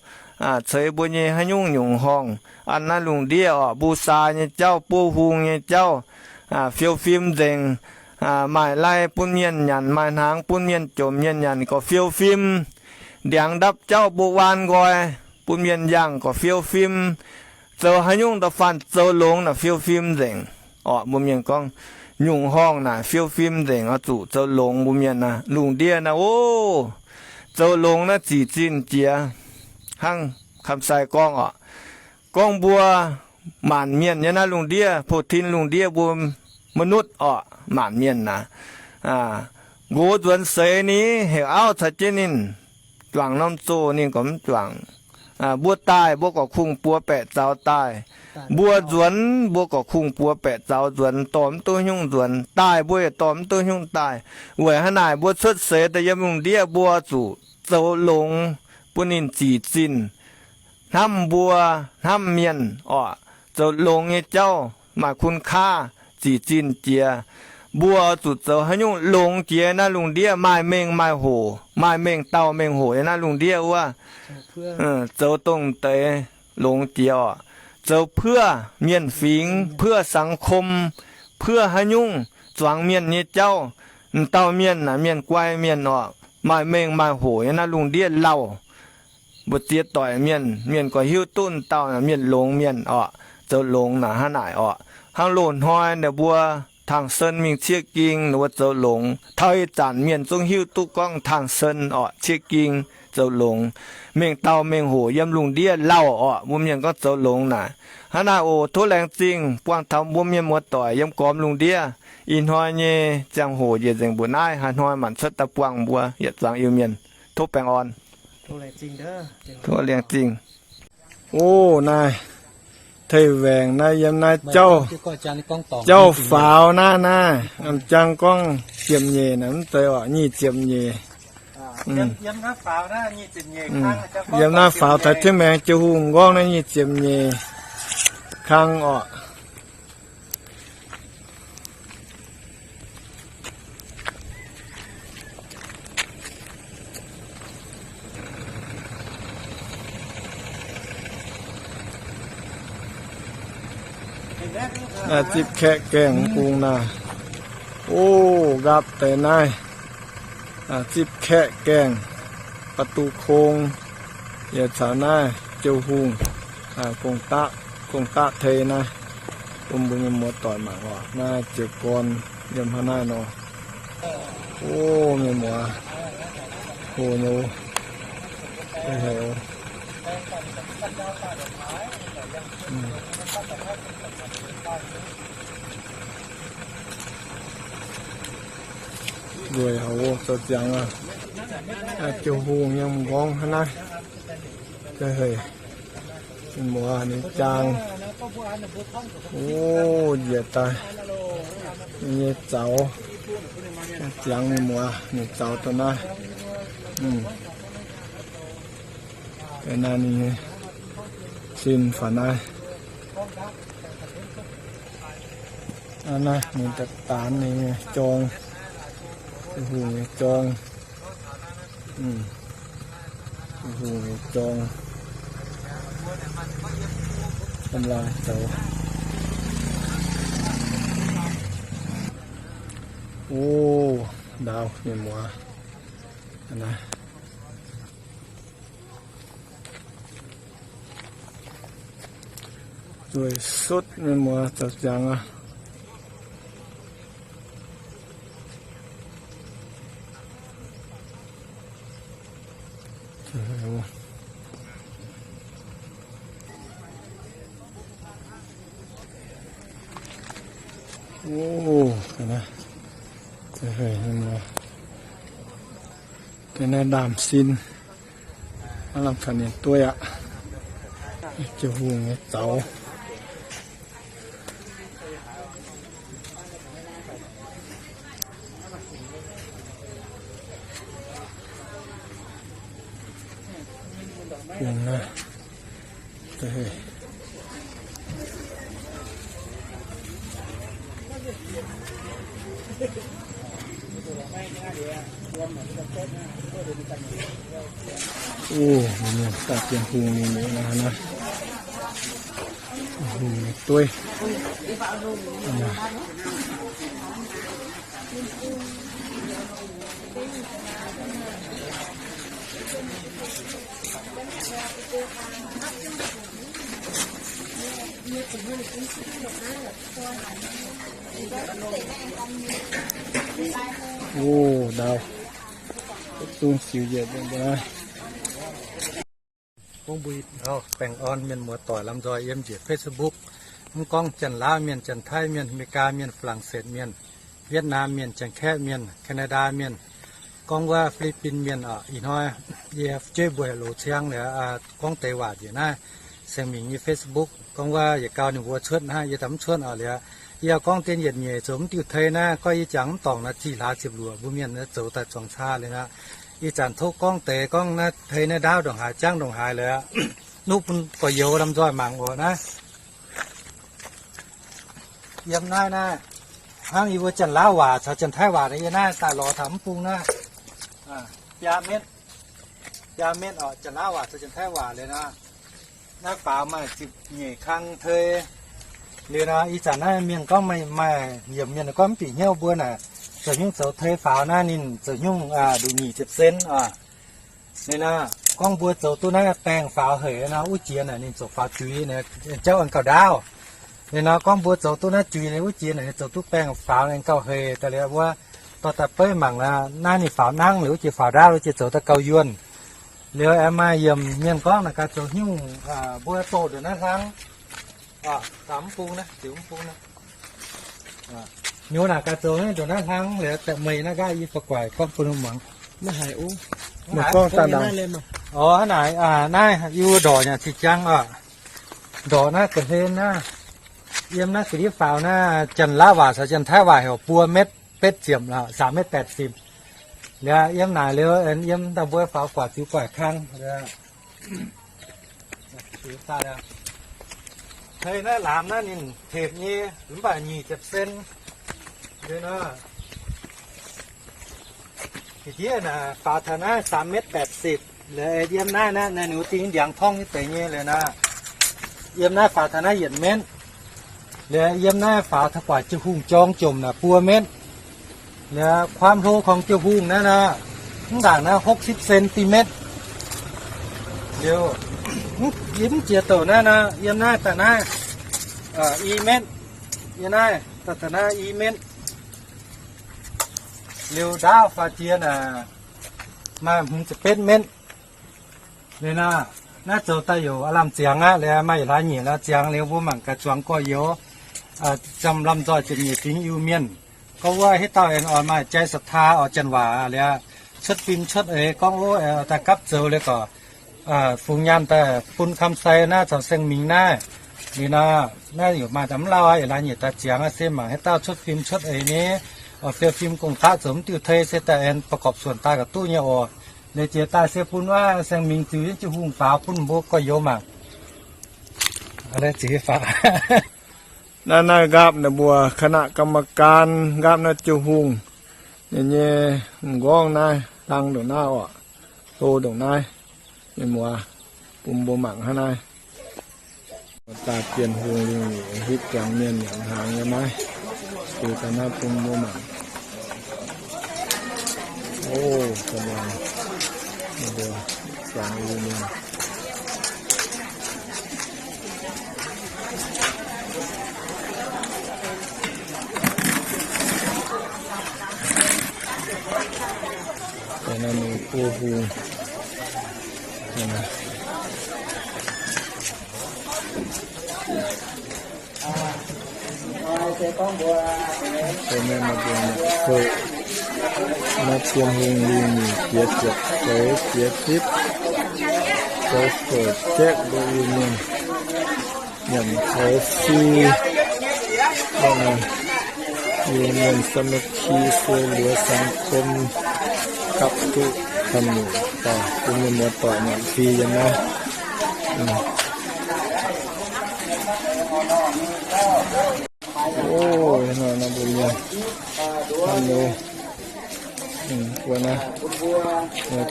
ceix mbuo nyei haaix nyungc nyungc horngh. An naaiv lungh ndiev orqc, mbuo saa nyei jauv, buov hung nyei jauv, fiou fim nzengc. Maaih lai bun mienh nyanc, maaih hnaangx bun mienh jomc mienh nyanc gorqv fiou fim. Ndiangx ndapv jauv mbuo waan nqoi bun mienh yangh gorqv fiou fim. Zoux haaix nyungc da'faanh zoux longx naaic fiou fim nzengc. Orqc, mbuo mienh gorngv nyungc horngh naaic fiou fim nzengc oix zuqc zoux longx mbuo mienh naaic. Lungh ndiev naaic oc, zoux longx naaiv zic zinh jiex. Hnangv Kamsai gorngv orqc, gorngv mbuo maanc mienh nyei naaiv lungh ndiev, pou-tin lungh ndiev mbuo maiv nutv orqc, maanc mienh naaic. Nqox nzuonx seix ni heuc auv caux jienv ninh juangc norm zoh ninh gorngv mv juangc. Mbuo daaih mbuo gorqv kungx buoz baeqc zaux daaih. Mbuo nzuonx mbuo gorqv kungx buoz baeqc zaux nzuonx, dorh mv duqv nyungc nzuonx. Daaih mbuo yaac dorh mv duqv nyungc daaih. Weic hnangv naaic mbuo cuotv seix daaih yiem lungh ndiev mbuo zuqc zoux longx bun ninh zic zinh. Hnamv mbuo, hnamv mienh orqc, zoux longx nyei jauv maaih kun kaav zic zinh jiex. Mbuo oix zuqc zoux haaix nyungc longx jiex naaiv lungh ndiev, maaih mengh maaih hoc, maaih mengh dauh mengh hoc yiem naaiv lungh ndiev wuov, zoux dongh deix longx jiex orqc. Zoux เพื่อ mienh fingx, เพื่อสังคม, เพื่อ haaix nyungc zuangx mienh nyei jauv. M'dauh mienh naaic mienh guai mienh orqc, maaih mengh maaih hoc yiem naaiv lungh ndiev lauh. Mbu'ziex doic mienh, mienh gorqv hiuv duqv dauh mienh longx mienh orqc, zoux longx naaic hnangv naaic orqc. Hnangv loz-hnoi ninh mbuo tangh sen mingh ciev ging ninh mbuo zoux longx. Taux ih zanc mienh zungv hiuv duqv gorngv tangh sen orqc, ciev ging zoux longx. Mengh dauh mengh hoc yiem lungh ndiev lauh orqc, mbuo mienh gorngv zoux longx naaic. Hnangv naaic oc, tov laengz zingh buangh taux mbuo mienh muoz-doic yiem gormx lungh ndiev. Ih hnoi nyei ziangh hoc njiec nzengc mbuoqc naaiv, haaix hnoi maanc cuotv daaih buangh mbuo yietc zuangx Iu-Mienh. Tov baengh orn. Tov laengz zingh. O, naaiv tei waengc naaiv yiem naaiv jauv, jauv faaux naaiv, naaiv m'jang gorngv ziepc nyeic naaic mv zeiz orqc, nyic ziepc nyeic. Yiem naaiv faaux taux Tin Maengx Jiu Hungh nqorngv naaiv nyic ziepc nyeic kang orqc. Zipv kaeqv gaengh bung naaic. O, nqaapv deix naaiv. Zipv kaeqv gaengh, ประตูโค้ง yaac caux naaiv Jiu Hungh, gong-daqv, gong-daqv tei naaiv, bun mbuo nyei muoz-doic mangc oc. Naaiv jiez gorn yiem hnangv naaiv nor. O, mienh muoz, hlo nyei. Ndueic haic, zoux ziangx aqv. Jiu Hungh yiem m'nqorngv hnangv naaiv. Heh, mienh muoz, ninh jaang. O, njiec daaih. Ninh nyei zaux. Ziangx mienh muoz, ninh zaux dongh naaiv. Naaiv ninh nyei sin faaux naaiv. Naaiv ninh daaih daanx ninh nyei jorng. Hungh nyei jorng. Hungh nyei zorng, lamh laangh zoux. O, ndaauv mienh muoz. Zueih sutv mienh muoz zoux ziangx aqv. O, ga'naaiv ndaamv-sin, maiv lamh caux ninh dueiv aqv. Ziouv Hungh nyei zaux. O, daaih Ziouv Hungh nyei muoz naaiv, Hungh nyei dueiv. O, ndaauv, dungx siux yietc baengh orn mienh muoz-doic lamh nzoih yiem njiec Facebook. Mv gorngv Janx-Laauv mienh, Janx-Taiv mienh, Aa^me^li^gaa mienh, Faa^laang^setv mienh, Wietv^naam mienh, Janx-Kaeqv mienh, Kaa^naa^daa mienh, gorngv wuov Fi^li^bin mienh oc. Ih hnoi yie jueiv mbuo heuc Loz Ciang liuz, gorngv deix waac njiec naaiv Saeng Mingh nyei Facebook, gorngv wuov yietc gau ninh mbuo cuotv hnangv, yie daaih mv cuotv oc. Liuz yie gorngv dien yietc nyeic zoux mv diuh tei naaiv, gorngv yie jangx mv dorngc naaiv zih hlaax ziepc luoqc mbuo mienh zoux daaih zuangx caa liuz aqv. Ih zanc tov gorngv deix gorngv naaiv tei naaiv ndaauv ndongc haaix, jangv ndongc haaix liuz aqv. Nuqv bun gorx-youz lamh nzoih mangc oc naaiv. Yiem naaiv naaiv, hnangv yie mbuo Janx-Laauv waac caux Janx-Taiv waac yie naaiv daaih lorz taux mv bung naaiv, biaa metv, biaa metv oc. Janx-Laauv waac caux Janx-Taiv waac liuz nor, naaiv faaux maaih ziepc nyeic kang tei. Liuz nor, ih zanc naaiv mienh gorngv maaih, maaih yiemc mienh gorngv mv bieqc hnyouv mbuo naaic, zoux nyungc zoux tei faaux naaiv ninh zoux nyungc nduqc nyic ziepc sen oc. Liuz nor, gorngv mbuo zoux duqv naaiv baengh faaux hec nor, wuov jiex naaic ninh zoux faaux juix, jauv aengx gauh ndaauv. Liuz nor, gorngv mbuo zoux duqv naaiv juix liuz, wuov jiex naaic ninh zoux duqv baengh faaux aengx gauh hec daaih liuz mbuo dorh daaih beiv mangc naaiv, naaiv ninh faaux nangv liuz, wuov jiex faaux ndaauv, wuov jiex zoux daaih gauh yuonh. Liuz aengx maaih yiemc mienh gorngv naaic gaax zoux nyungc, mbuo doh ndongc naaiv hlang. Mv bung naaiv, ziux mv bung naaiv. Nyungc naaic gaax zoux ndongc naaiv hlang liuz, da'meih naaiv nqaai yie ba'guaix gorngv bun mangc. Meih gorngv daaih ndau. Orv, hnangv naaic, naaiv yie mbuo ndorqc nyei ziqc jangv oc. Ndorqc naaiv ga'hlen naaiv. Yiem naaiv ga'ndiev faaux naaiv, Janx-Laauv waac caux Janx-Taiv waac heuc buo metv betv ziepc, สามเมตรแปดสิบ. Liuz yiem naaic liuz, yiem dauh mbuo faaux guatc ziux guatc kang. Tei naaiv laamz naaiv ninh tepc nyei, mv baac nyic ziepc sen. Liuz nor, ga'ndiev naaic faaux taux naaiv สามเมตรแปดสิบ. Liuz yiem naaiv naaiv, naaiv ninh wuov ding ndiangx torngv nyei deix nyei liuz nor, yiem naaiv faaux taux naaiv yietc metv. Liuz yiem naaiv faaux taux guatc jiu hungh jorng jomc naaic buo metv. Liuz ความ hlo ของ jiu hungh naaiv nor, mv ndaangc naaiv หกสิบ centimeter. Liuz, yie mv jiex douc naaiv nor, yiem naaiv daaih naaiv i metv. Yiem naaiv daaih taux naaiv i metv. Liuz ndaauv faaux jiex naaic maaih hmz ziepc betv metv. Liuz nor, naaiv zoux daaih youc aav lamh ziangx aqv. Liuz maaih yietc hlaax nyeic hlaax ziangx liuz mbuo mangc gaax zuangx gorx-youz, ziouc lamh nzoih ziepc nyeic fingx Iu-Mienh. Gorngv wuov hitv dauh aengx oix maaih jai ศรัทธา oix janx waac liuz, cuotv fim cuotv eix gorngv wuov daaih gapv zoux liuz gorx, fungx nyaanh daaih bun คำไซ naaiv caux Saeng Mingh naaiv. Liuz nor, naaiv youc maaih daaih mv lauh aqv, yietc hlaax nyeic daaih ziangx aqv. Se mangc hitv dauh cuotv fim cuotv eix nyei, oix fiou fim gong-qaqv zoux mv diuh tei se daaih aengx ประกอบส่วน daaih ga'duqv nyei oc. Liuz jiex daaih se bun wuov Saeng Mingh ziux jienv jiu hungh faaux bun mbuo gorx-youz mangc. Naaiv, naaiv nqaapv naaiv mbuo คณะกรรมการ nqaapv naaiv jiu hungh nyei, m'nqorngv naaiv hlang ndongc naaiv oc, hlo ndongc naaiv. Mienh muoz, bun mbuo mangc hnangv naaiv. Daaih Bienh Hungh Lingh Miuc hitv zuangx mienh nyanc hnaangx nyei naaiv. Liuz daaih naaiv bun mbuo mangc. O, ga'naaiv mbuo zuangx Iu-Mienh. Ga'naaiv ninh buov hung. Ga'naaiv maaih mbuo nyanc fouv. Naaiv Bienh Hungh Lingh Miuc jiex ziepc feix jiex zipv. Zoux fouv jaeqv mbuo Iu-Mienh nyanc feix fri. Iu-Mienh สามัคคี ช่วยเหลือสังคม gapv duqv camv nyungc daaih bun mienh muoz doic nyanc fri yiem naaiv. O, naaiv mbuo mienh hnamv nyei, mbuo naaiv,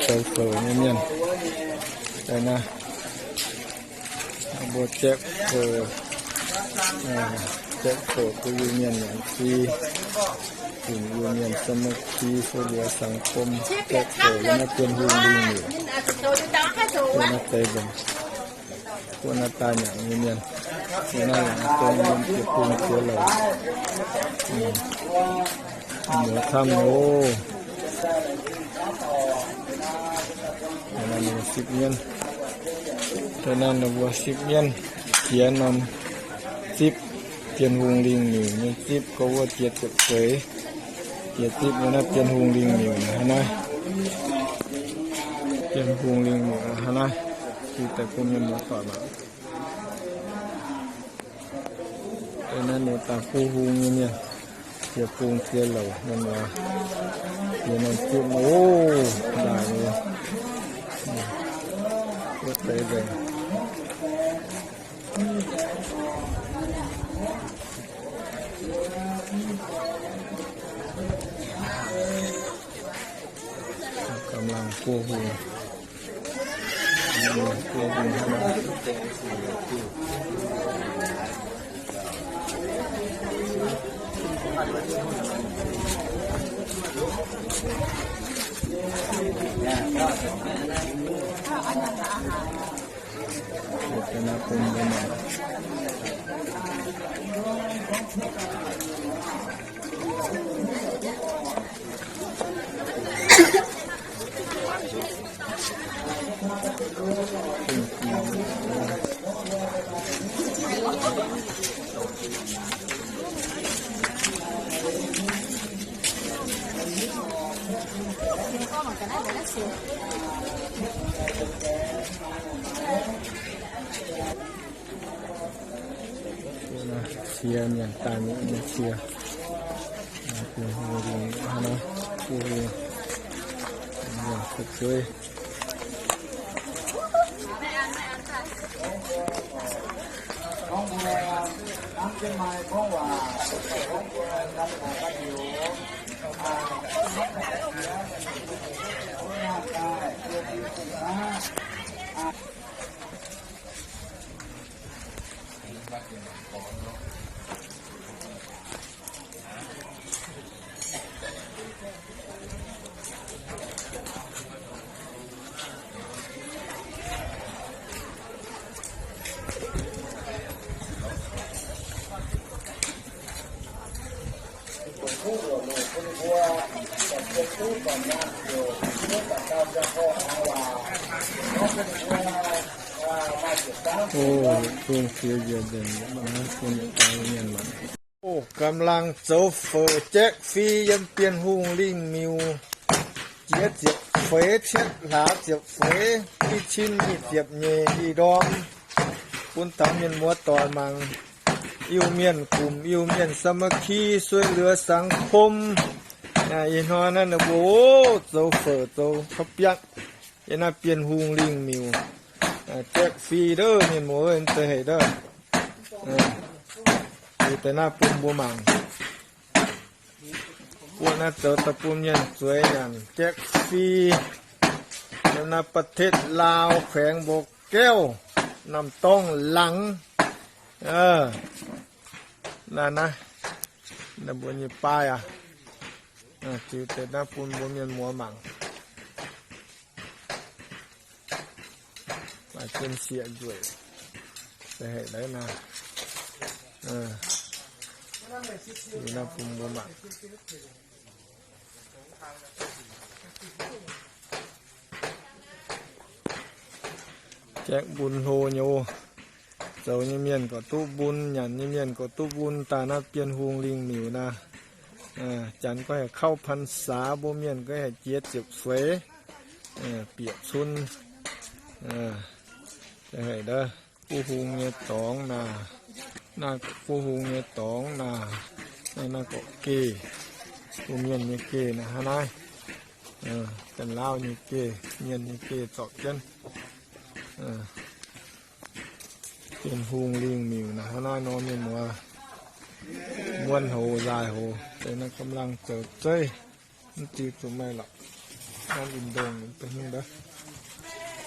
zoux fouv nyei mienh, naaiv mbuo jaeqv fouv, jaeqv fouv bun Iu-Mienh nyanc fri. Dongh Iu-Mienh สามัคคี ช่วยเหลือสังคม jaeqv fouv yiem naaiv Bienh Hungh Lingh Miuc. Yiem naaiv deix nzengc. Guoqv naaiv daaih nyanc nyei mienh, yiem naaiv laangz dong yiem jiex bung jiex louc, muoz camv nyei oc. Naaiv ninh mbuo sipv mienv, naaiv ninh mbuo sipv mienv, jiex norm zipv, Bienh Hungh Lingh Miuc nyei zipv, gorngv wuov jiex ziepc feix, jiex zipv nyei naaiv Bienh Hungh Lingh Miuc hnangv naaiv. Bienh Hungh Lingh Miuc hnangv naaiv, diuh daaih bun mienh muoz doic mangc. Naaiv ninh daaih buov hung nyei mienh, jiex bung jiex louc mienh muoz, jiex norm zipv oc, ndaaih nyei, wuov deix nzengc. Gamh laangh buov hung. Cie mienh daaih nyei cie. Bienh Hungh Lingh Miuc hnangv naaiv, bienh hungh mienh fu'jueiv. O, zungh ziex yietc nzengc, mv baac naaiv bun yietc dauh mienh mangc. O, gamh laangh zoux fouv jaeqv fri yiem Bienh Hungh Lingh Miuc. Jiex ziepc feix cietv hlaax ziepc feix, i cin nyic ziepc nyeic i ndorm, bun taux mienh muoz doic mangc. Iu-Mienh gumc, Iu-Mienh สามัคคี ช่วยเหลือสังคม. Ih hnoi naaiv ninh mbuo zoux fouv zoux ข้าวเปียก yiem naaiv Bienh Hungh Lingh Miuc, jaeqv fri ndouv, mienh muoz, deix hec ndouv. Liuz deix naaiv bun mbuo mangc. Guoqv naaiv zoux daaih bun mienh zueiz nyanc jaeqv fri. Naaiv ประเทศลาว แขวงบ่อแก้ว น้ำตกหลัง เออ นั่นนะ naaiv mbuo nyei paaiv aqv. Ziux deix naaiv bun mbuo mienh muoz mangc. Maaih jienv sieqv nzueic, se haic laiv naaiv. Ziux naaiv bun mbuo mangc. Jaeqv mbun hlo nyei oc. Zoux nyei mienh gorqv duqv mbun, nyanc nyei mienh gorqv duqv mbun daaih naaiv Bienh Hungh lingh miuc naaiv. Janx gorngv haic เข้าพรรษา, mbuo mienh gorngv haic jiex ziepc feix, bieqc cun. Haic ndov, Guv Hungh nyei dorngx naaic, naaiv Guv Hungh nyei dorngx naaic, naaiv gorqv geh, mbuo mienh nyei geh naaic hnangv naaiv. Janx-Laauv nyei geh, mienh nyei geh zorpc jienv. Bienh Hungh lingh miuc naaic hnangv naaiv nor mienh muoz, muonv hoz nzaaih hoz, deix naaiv กำลัง zoux zeiv, mv diuh zuqc maaih lorqc. Naaiv Lingh Ndongh deix hnangv ndov,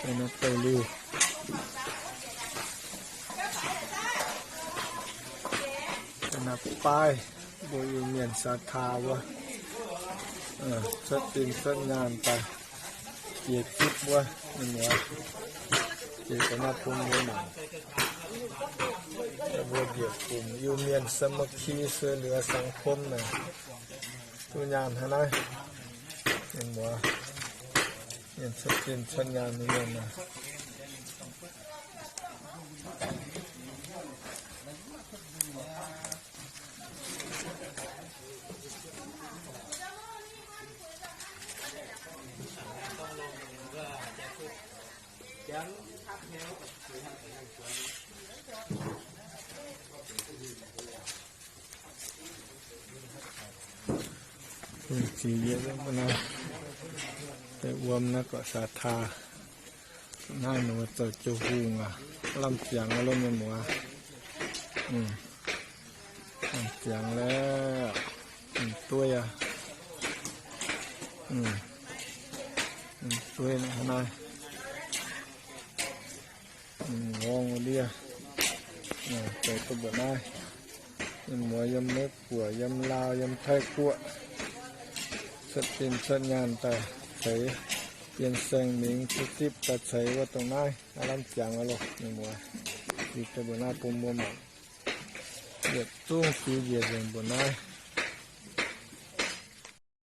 deix naaiv Douh Liuh. Deix naaiv Baaiv, mbuo Iu-Mienh ศรัทธา wuov, cuotv zinh cuotv nyaanh daaih, jiex zipv wuov mienh muoz, jiex daaih naaiv bun mbuo mangc. Mbuo njiec gomc Iu-Mienh สามัคคี ช่วยเหลือสังคม naaic, duqv nyaanh hnangv naaiv. Mienh muoz, mienh cuotv zinh cuotv nyaanh nyei mienh naaic. Ziux yietc mbuo naaiv, deix wuom naaiv gorqv ศรัทธา. Naaiv ninh mbuo zoux jiu hungh aqv. Lamh ziangx aqv, mienh muoz. Lamh ziangx lorqc. Dueiv aqv. Dueiv naaiv, naaiv. Ngorng ndiev, zoux duqv mbuoqc naaiv. Mienh muoz yiem Meiv Guoqv, yiem Laauh, yiem Taiv Guoqv, cuotv zinh cuotv nyaanh daaih ceix, bienh saeng-mingx cuotv zipv daaih ceix wuov dongh naaiv, aav lamh ziangx aqv loh mienh muoz. Ziux deix mbuoqc naaiv bun mbuo mangc. Yietc zungv ziux njiec nzengc mbuoqc naaiv.